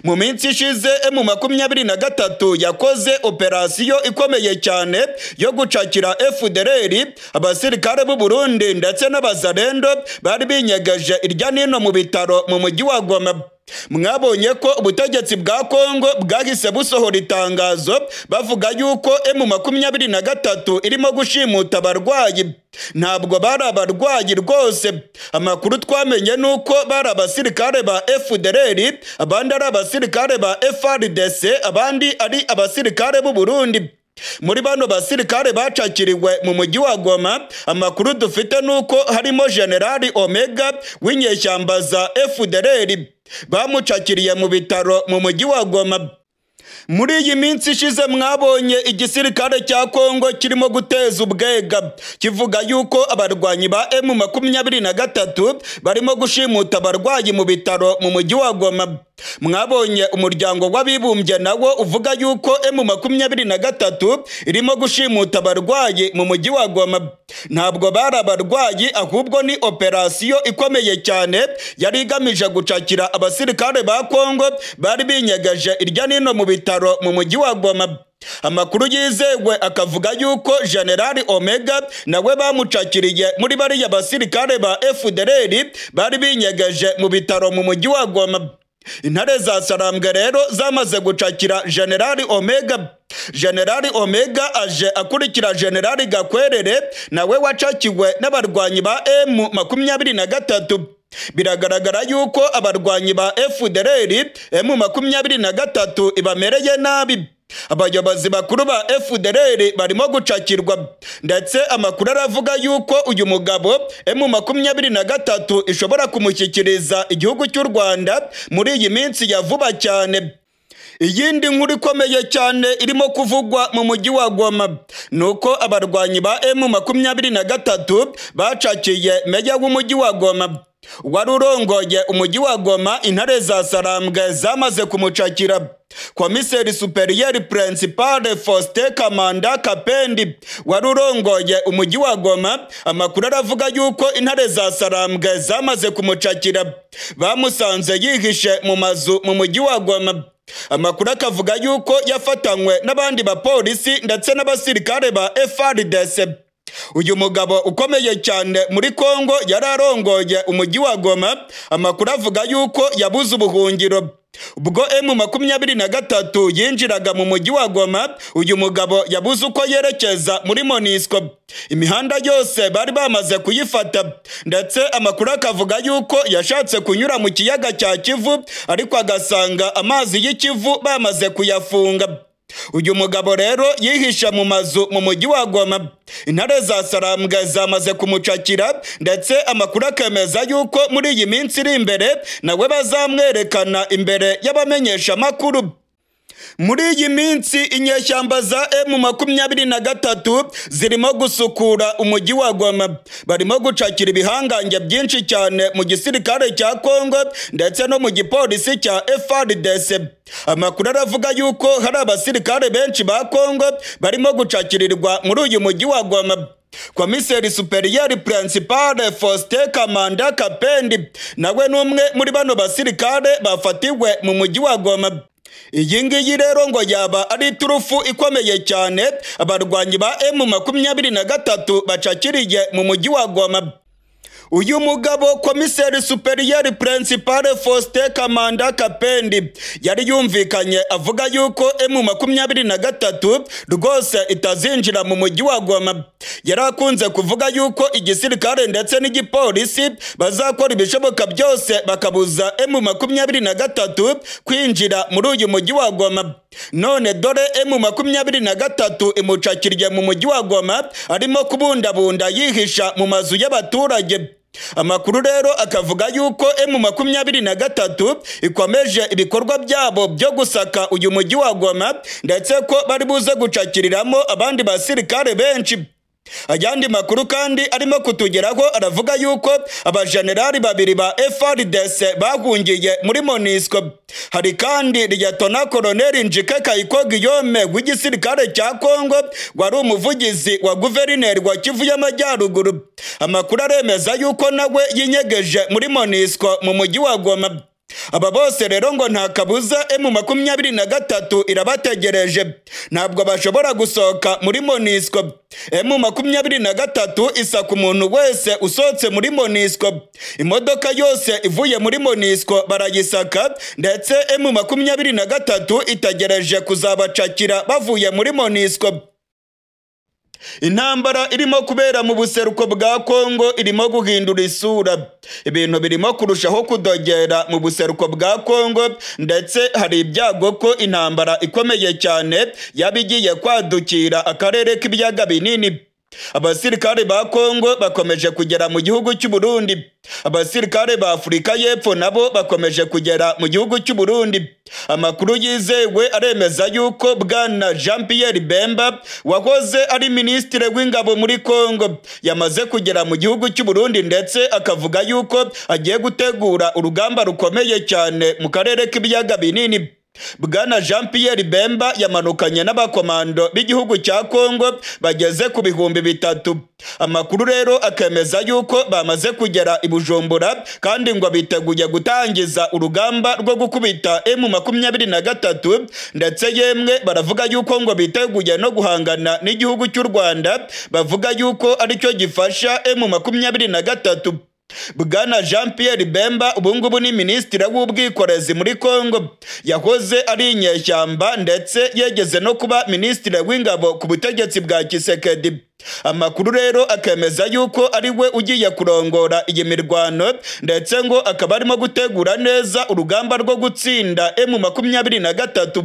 Mu minsi ishize M23 yakoze operasiyo ikomeye cyane yo gucakira FDLR, abasirikare b'u Burundi ndetse n'abazarendo bari binyegeje irya nino mu bitaro mu mujyi wa Goma. Mwabonye ko ubutegetsi bwa Kongo bwahise busohora itangazo bavuga yuko M23 irimo gushimuta abarwayi. Ntabwo bari abarwayi rwose. Amakuru twamenye nuko bari abasirikare ba FDLR, abandi ari abasirikare ba FARDC, abandi ari abasirikare b'u Burundi. Muri bano basirikare bacakiriwe mu mujyi wa Goma, amakuru dufite nuko harimo General Omega w'inyeshyamba za FDLR bamucakiriye mu bitaro mu mujyi wa Goma. Muri iyi minsi ishize mwabonye igisirikare cya Kongo kirimo guteza ubwega kivuga yuko abarwanyi ba M23 barimo gushimuta abarwayi mu bitaro mu mujyi wa Goma. Mwabonye umuryango w'abibumbye nawo uvuga yuko M23 irimo gushimuta abarwayi mu mujyi wa Goma. Ntabwo bari abarwayi, ahubwo ni operasiyo ikomeye cyane yari igamije gucakira abasirikare ba Kongo bari binyegeje irya nino mu bitaro mu mujyi wa Goma. Amakuru yizewe akavuga yuko General Omega nawe bamucakiriye muri bariya basirikare ba FDLR bari binyegeje mu bitaro mu mujyi wa Goma. Intare za Sarambwe rero zamaze gucakira General Omega. General Omega aje akurikira General Gakwerere nawe wacakiwe n'abarwanyi ba M23. Biragaragara yuko abarwanyi ba FDLR M23 ibamereye nabi. Abayobozi bakuru ba FDLR barimo gucakirwa, ndetse amakuru aravuga yuko uyu mugabo M23 ishobora kumushyikiriza igihugu cy'u Rwanda muri iyi minsi ya vuba cyane. Iyindi nkuru ikomeye cyane irimo kuvugwa mu mujyi wa Goma nuko abarwanyi ba M23 bacakiye meya w'umujyi wa Goma. Wari urongoye umujyi wa Goma, intare za Sarambwe zamaze kumucakira. Komiseri Superieur Principal Faustin Kamanda Kapendi wari urongoye umujyi wa Goma, amakuru aravuga yuko intare za Sarambwe zamaze kumucakira. Bamusanze yihishe mu mazu mu mujyi wa Goma. Amakuru akavuga yuko yafatanywe n'abandi bapolisi ndetse n'abasirikare ba FARDC. Uyu mugabo ukomeye cyane muri Kongo yari arongoye umujyi wa Goma, amakuru avuga yuko yabuze ubuhungiro. Ubwo M23 yinjiraga mu mujyi wa Goma, uyu mugabo yabuze uko yerekeza muri MONUSCO. Imihanda yose bari bamaze kuyifata, ndetse amakuru akavuga yuko yashatse kunyura mu kiyaga cya Kivu, ariko agasanga amazi y'ikivu bamaze kuyafunga. Uyu mugabo rero yihisha mu mazu mu mujyi wa Goma. Intare za Sarambwe zamaze kumucakira, ndetse amakuru akemeza yuko muri iyi minsi iri imbere nawe bazamwerekana imbere y'abamenyesha makuru. Muri iyi minsi inyeshyamba za M23 zirimo gusukura umujyi wa Goma. Barimo gucakira ibihangange byinshi cyane mu gisirikare cya Kongo ndetse no mu gipolisi cya FARDC. Amakuru aravuga yuko hari abasirikare benshi ba Kongo barimo gucakirirwa muri uyu mujyi wa Goma. Komiseri Superieur Principal Faustin Kamanda Kapendi nawe n'umwe muri bano basirikare bafatiwe mu mujyi wa Goma. Iyi ngiyi rero ngo yaba ari turufu ikomeye cyane abarwanyi ba M23 bacakiriye mu mujyi wa Goma. Uyu mugabo Komiseri Superieur Principal Faustin Kamanda Kapendi yari yumvikanye avuga yuko M23 rwose itazinjira mu mujyi wa Goma. Yarakunze kuvuga yuko igisirikare ndetse n'igipolisi bazakora ibishoboka byose bakabuza M23 kwinjira muri uyu mujyi wa Goma. None dore M23 imucakiriye mu mujyi wa Goma, arimo kubundabunda yihisha mu mazu y'abaturage. Amakuru rero akavuga yuko M23 ikomeje ibikorwa byabo byo gusaka uyu mujyi wa Goma, ndetse ko bari buze gucakiriramo abandi basirikare benshi. Ayandi makuru kandi arimo kutugeraho aravuga yuko abajenerali babiri ba FARDC bahungiye muri MONUSCO. Hari kandi Liyetona Koloneli Njike Kayiko Guillaume w'igisirikare cya Kongo wari umuvugizi wa guverineri wa Kivu y'Amajyaruguru. Amakuru aremeza yuko nawe yinyegeje muri MONUSCO mu mujyi wa Goma. Aba bose rero ngo nta kabuza M23 irabategereje, ntabwo bashobora gusohoka muri MONUSCO. M23 isaka umuntu wese usohotse muri MONUSCO. Imodoka yose ivuye muri MONUSCO barayisaka, ndetse M23 itegereje kuzabacakira bavuye muri MONUSCO. Intambara irimo kubera mu buseruko bwa Kongo irimo guhindura isura. Ibintu birimo kurushaho kudogera mu buseruko bwa Kongo, ndetse hari ibyago ko intambara ikomeye cyane yabigiye kwadukira akarere k'ibiyaga binini. Abasirikare ba Kongo bakomeje kugera mu gihugu cy'u Burundi. Abasirikare ba Afurika y'Epfo nabo bakomeje kugera mu gihugu cy'u Burundi. Amakuru yizewe aremeza yuko Bwana Jean Pierre Bemba wahoze ari ministre w'ingabo muri Kongo yamaze kugera mu gihugu cy'u Burundi, ndetse akavuga yuko agiye gutegura urugamba rukomeye cyane mu karere k'ibiyaga binini. Bwana Jean Pierre Bemba yamanukanye n'abakomando b'igihugu cya Kongo bageze ku 3000. Amakuru rero akemeza yuko bamaze kugera i Bujumbura, kandi ngo biteguye gutangiza urugamba rwo gukubita M23, ndetse yemwe baravuga yuko ngo biteguye no guhangana n'igihugu cy'u Rwanda, bavuga yuko aricyo gifasha M23. Bwana Jean Pierre Bemba ubungubu ni ministre w'ubwikorezi muri Kongo, yahoze ari inyeshyamba ndetse yegeze no kuba ministre w'ingabo ku butegetsi bwa Tshisekedi. Amakuru rero akemeza yuko ari we ugiye kurongora iyi mirwano, ndetse ngo akaba arimo gutegura neza urugamba rwo gutsinda M23.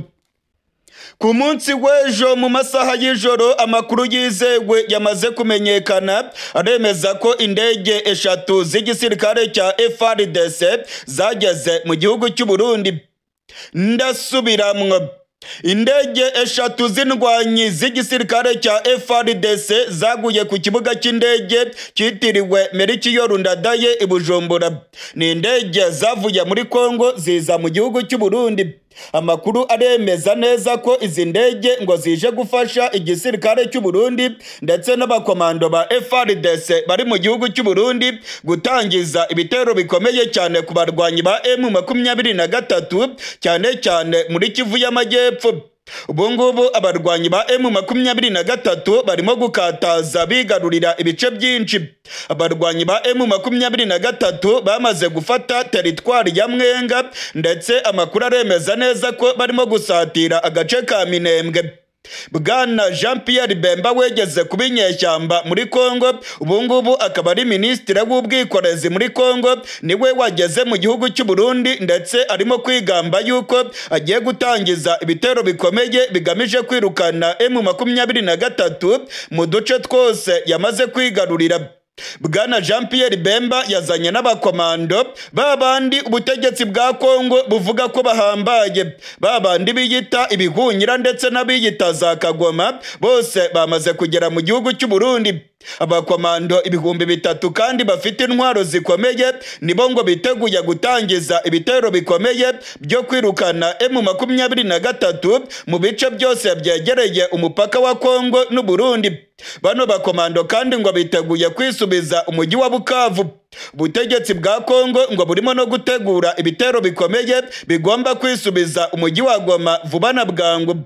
Ku munsi w'ejo mu masaha y'ijoro amakuru yizewe yamaze kumenyekana aremeza ko indege 3 z'igisirikare cya FARDC zageze mu gihugu cy'u Burundi. Ndasubiramwo, indege 3 z'indwanyi z'igisirikare cya FARDC zaguye ku kibuga cy'indege cyitiriwe Melchior Ndadaye i Bujumbura. Ni indege zavuye muri Kongo ziza mu gihugu cy'u Burundi. Amakuru aremeza neza ko izi ndege ngo zije gufasha igisirikare cy'u Burundi ndetse n'abakomando ba FARDC bari mu gihugu cy'u Burundi gutangiza ibitero bikomeye cyane ku barwanyi ba M23, cyane cyane muri Kivu y'Amajyepfo. Ubu ngubu abarwanyi ba M23 barimo gukataza bigarurira ibice byinshi. Abarwanyi ba M23 bamaze gufata teritwari ya Mwenga, ndetse amakuru aremeza neza ko barimo gusatira agace ka Minembwe. Bwana Jean Pierre Bemba wegeze kuba inyeshyamba muri Kongo, ubu ngubu akaba ari minisitiri w'ubwikorezi muri Kongo, niwe wageze mu gihugu cy'u Burundi, ndetse arimo kwigamba yuko agiye gutangiza ibitero bikomeye bigamije kwirukana M23 mu duce twose yamaze kwigarurira. Bwana Jean Pierre Bemba yazanye n'abakomando babandi ubutegetsi bwa Kongo buvuga ko bahambaye, babandi biyita ibihunyira ndetse n'abiyita za Kagoma, bose bamaze kugera mu gihugu cy'u Burundi. Abakomando 3000 kandi bafite intwaro zikomeye nibo ngo biteguye gutangiza ibitero bikomeye byo kwirukana M23 mu bice byose byegereye umupaka wa Kongo n'u Burundi. Bano bakomando kandi ngo biteguye kwisubiza umujyi wa Bukavu. Ubutegetsi bwa Kongo ngo burimo no gutegura ibitero bikomeye bigomba kwisubiza umujyi wa Goma vuba na bwangu.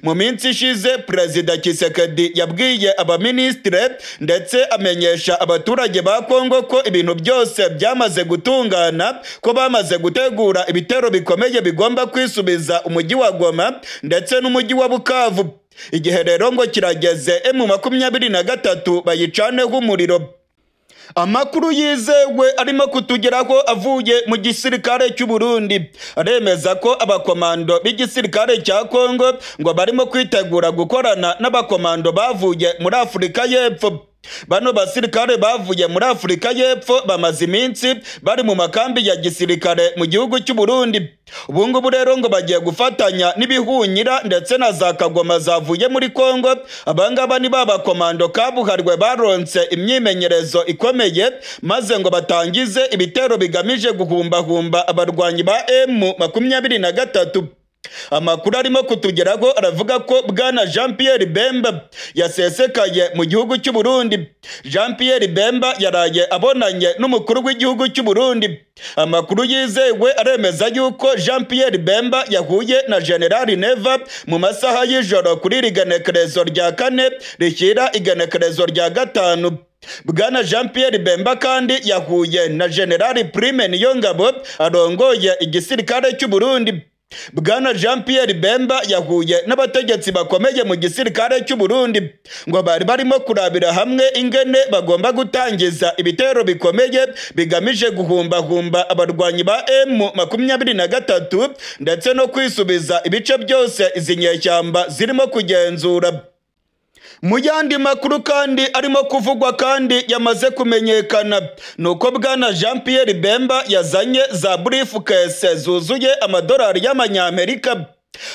Mu minsi ishize Perezida Tshisekedi yabwiye abaministre ndetse amenyesha abaturage ba Kongo ko ibintu byose byamaze gutungana, ko bamaze gutegura ibitero bikomeye bigomba kwisubiza umujyi wa Goma ndetse n'umujyi wa Bukavu. Igihe rero ngo kirageze M23 bayicaneho umuriro. Amakuru yizewe arimo kutugeraho avuye mu gisirikare cy'u Burundi aremeza ko abakomando b'igisirikare cya Kongo ngo barimo kwitegura gukorana n'abakomando bavuye muri Afurika y'Epfo. Bano basirikare bavuye muri Afurika y'Epfo bamaze iminsi bari mu makambi ya gisirikare mu gihugu cy'u Burundi. Ubu ngubu rero ngo bagiye gufatanya n'ibihunyira ndetse na za Kagoma zavuye muri Kongo. Abangaba ni babakomando kabuharwe baronse imyimenyerezo ikomeye, maze ngo batangize ibitero bigamije guhumbahumba abarwanyi ba M23. Amakuru arimo kutugeraho aravuga ko Bwana Jean Pierre Bemba yasesekaye mu gihugu cy'u Burundi. Jean Pierre Bemba yaraye abonanye n'umukuru w'igihugu cy'u Burundi. Amakuru yizewe aremeza yuko Jean Pierre Bemba yahuye na General Neva mu masaha y'ijoro kuri rigenekerezo rya 4 rishyira igenekerezo rya 5. Bwana Jean Pierre Bemba kandi yahuye na General Prime Niyongabo arongoye igisirikare cy'u Burundi. Bwana Jean Pierre Bemba yahuye n'abategetsi bakomeye mu gisirikare cy'u Burundi ngo bari barimo kurabira hamwe ingene bagomba gutangiza ibitero bikomeye bigamije guhumbahumba abarwanyi ba M23 ndetse no kwisubiza ibice byose izi nyeshyamba zirimo kugenzura. Mu yandi makuru kandi arimo kuvugwa kandi yamaze kumenyekana nuko Bwana Jean Pierre Bemba yazanye za briefcase zuzuye amadolari y'amanyamerika.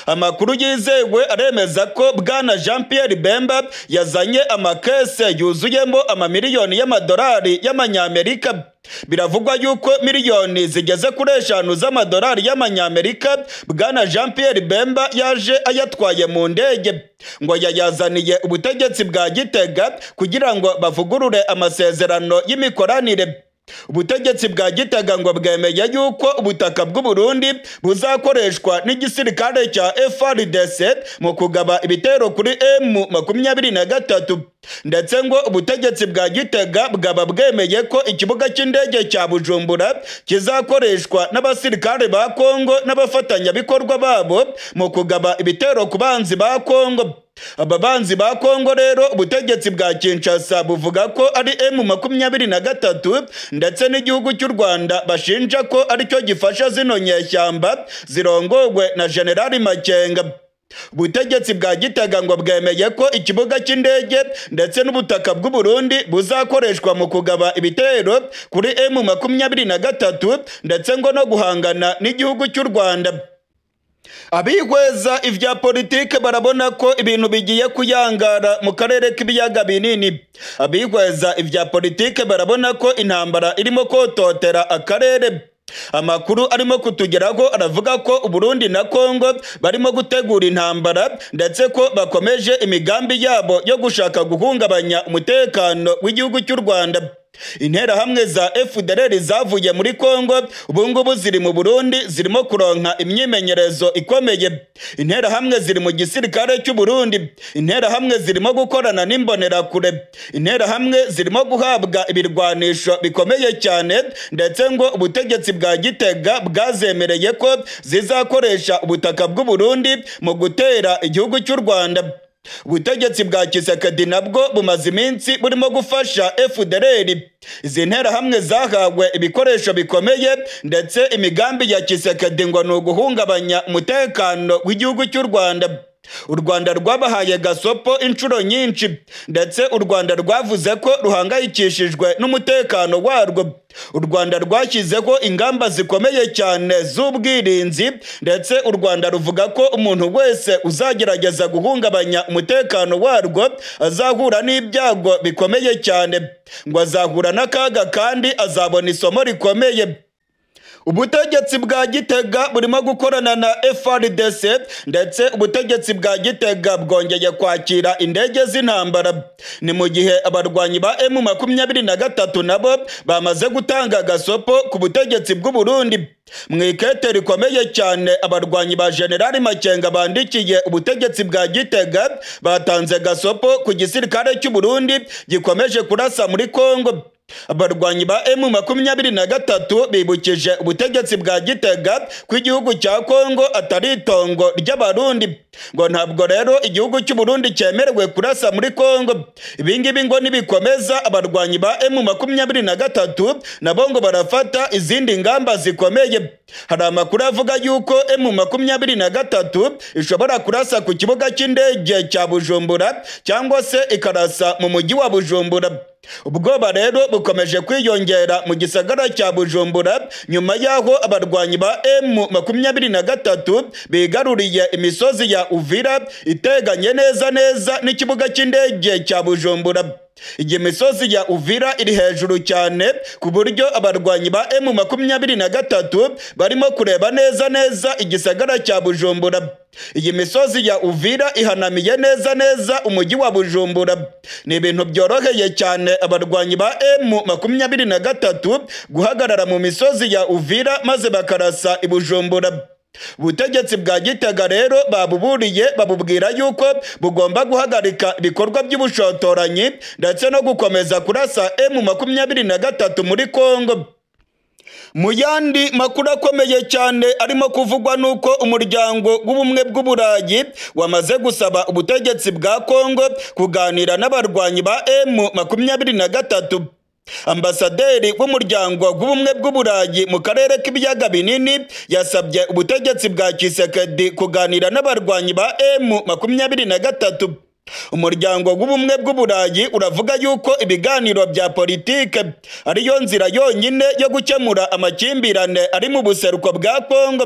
Amakuru yizewe aremeza ko Bwana Jean Pierre Bemba yazanye amakese yuzuyemo amamiliyoni y'amadolari y'amanyamerika. Biravugwa yuko miliyoni zigeze kuri 5 z'amadolari y'amanyamerika Bwana Jean Pierre Bemba yaje ayatwaye mu ndege, ngo yayazaniye ubutegetsi bwa Gitega kugira ngo bavugurure amasezerano y'imikoranire. Ubutegetsi bwa Gitega ngo bwemeye yuko ubutaka bw'u Burundi buzakoreshwa n'igisirikare cya FARDC mu kugaba ibitero kuri M23, ndetse ngo ubutegetsi bwa Gitega bwaba bwemeye ko ikibuga cy'indege cya Bujumbura kizakoreshwa n'abasirikare ba Kongo n'abafatanyabikorwa babo mu kugaba ibitero ku banzi ba Kongo. Ababanzi ba Kongo rero ubutegetsi bwa Kinshasa buvuga ko ari M23 ndetse n'igihugu cy'u Rwanda bashinja ko aricyo gifasha zino nyeshyamba zirongogwe na General Makenga. Ubutegetsi bwa Gitega ngo bwemeye ko ikibuga cy'indege ndetse n'ubutaka bw'u Burundi buzakoreshwa mu kugaba ibitero kuri M23 ndetse ngo no guhangana n'igihugu cy'u Rwanda. Abihweza ivya politike barabona ko ibintu bigiye kuyangara mu karere k'ibiyaga binini. Abihweza ivya politike barabona ko intambara irimo kototera akarere. Amakuru arimo kutugeraho aravuga ko Burundi na Kongo barimo gutegura intambara ndetse ko bakomeje imigambi yabo yo gushaka guhungabanya umutekano w'igihugu cy'u Rwanda. Interahamwe za FDLR zavuye muri Kongo ubu ngubu ziri mu Burundi, zirimo kuronka imyimenyerezo ikomeye. Interahamwe ziri mu gisirikare cy'u Burundi, interahamwe zirimo gukorana n'imbonerakure, interahamwe zirimo guhabwa ibirwanisho bikomeye cyane, ndetse ngo ubutegetsi bwa Gitega bwazemereye ko zizakoresha ubutaka bw'u Burundi mu gutera igihugu cy'u Rwanda. Ubutegetsi bwa Tshisekedi nabwo bumaze iminsi burimo gufasha FDLR. Izi nterahamwe zahawe ibikoresho bikomeye, ndetse imigambi ya Tshisekedi ngo ni uguhungabanya umutekano w'igihugu cy'u Rwanda. U Rwanda rwabahaye gasopo inshuro nyinshi, ndetse u Rwanda rwavuze ko ruhangayikishijwe n'umutekano warwo. U Rwanda rwashyizeho ingamba zikomeye cyane z'ubwirinzi, ndetse u Rwanda ruvuga ko umuntu wese uzagerageza guhungabanya umutekano warwo azahura n'ibyago bikomeye cyane, ngo azahura n'akaga kandi azabona isomo rikomeye. Ubutegetsi bwa Gitega burimo gukorana na FARDC, ndetse ubutegetsi bwa Gitega bwongeye kwakira indege z'intambara. Ni mu gihe abarwanyi ba M23 nabo bamaze gutanga gasopo ku butegetsi bw'u Burundi. Mu ikete rikomeye cyane abarwanyi ba General Makenga bandikiye ubutegetsi bwa Gitega, batanze gasopo ku gisirikare cy'u Burundi gikomeje kurasa muri Kongo. Abarwanyi ba M23 bibukije ubutegetsi bwa Gitega ko igihugu cya Kongo atari itongo ry'Abarundi, ngo ntabwo rero igihugu cy'u Burundi cyemerewe kurasa muri Kongo. Ibingibi ngo nibikomeza abarwanyi ba M23 nabo ngo barafata izindi ngamba zikomeye. Hari amakuru avuga yuko M23 ishobora kurasa ku kibuga cy'indege cya Bujumbura cyangwa se ikarasa mu mujyi wa Bujumbura. Ubwoba rero bukomeje kwiyongera mu gisagara cya Bujumbura nyuma y'aho abarwanyi ba M23 bigaruriye imisozi ya Uvira iteganye neza neza n'ikibuga cy'indege cya Bujumbura. Iyi misozi ya Uvira iri hejuru cyane ku buryo abarwanyi ba M23 barimo kureba neza neza igisagara cya Bujumbura. Iyi misozi ya Uvira ihanamiye neza neza umujyi wa Bujumbura. Ni ibintu byoroheye cyane abarwanyi ba M23 guhagarara mu misozi ya Uvira maze bakarasa i Bujumbura. Ubutegetsi bwa Gitega rero babuburiye, babubwira yuko bugomba guhagarika ibikorwa by'ubushotoranyi ndetse no gukomeza kurasa M23 muri Kongo. Mu yandi makuru akomeye cyane arimo kuvugwa nuko umuryango w'ubumwe bw'Uburayi wamaze gusaba ubutegetsi bwa Kongo kuganira n'abarwanyi ba M23. Ambasaderi w'umuryango w'ubumwe bw'Uburayi mu karere k'ibiyaga binini yasabye ubutegetsi bwa Tshisekedi kuganira n'abarwanyi ba M23. Umuryango w'ubumwe bw'Uburayi uravuga yuko ibiganiro bya politike ariyo nzira yonyine yo gukemura amakimbirane ari mu buseruko bwa Kongo.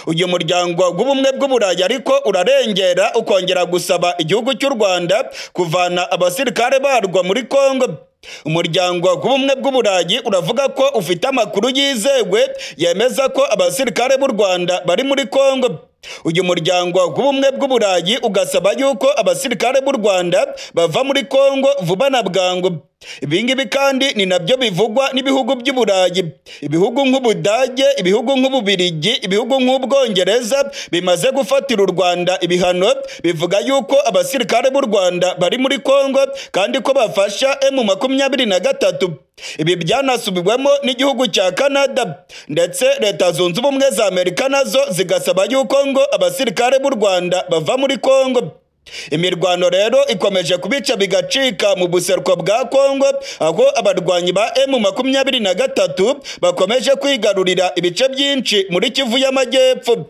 Uyu muryango w'ubumwe bw'Uburayi ariko urarengera ukongera gusaba igihugu cy'u Rwanda kuvana abasirikare barwo muri Kongo. Umuryango w'ubumwe bw'Uburayi uravuga ko ufite amakuru yizewe yemeza ko abasirikare b'u Rwanda bari muri Kongo. Uyu muryango w'ubumwe bw'Uburayi ugasaba yuko abasirikare b'u Rwanda bava muri Kongo vuba na bwangu. Ibingibi kandi ni nabyo bivugwa n'ibihugu by'Uburayi. Ibihugu nk'Ubudage, ibihugu nk'Ububirigi, ibihugu nk'Ubwongereza bimaze gufatira u Rwanda ibihano, bivuga yuko abasirikare b'u Rwanda bari muri Kongo kandi ko bafasha M23. Ibi byanasubiwemo n'igihugu cya Canada, ndetse Leta Zunze Ubumwe za Amerika nazo zigasaba yuko ngo abasirikare b'u Rwanda bava muri Kongo. Imirwano rero ikomeje kubica bigacika mu buseruko bwa Kongo, aho abarwanyi ba M23 bakomeje kwigarurira ibice byinshi muri Kivu y'Amajyepfo.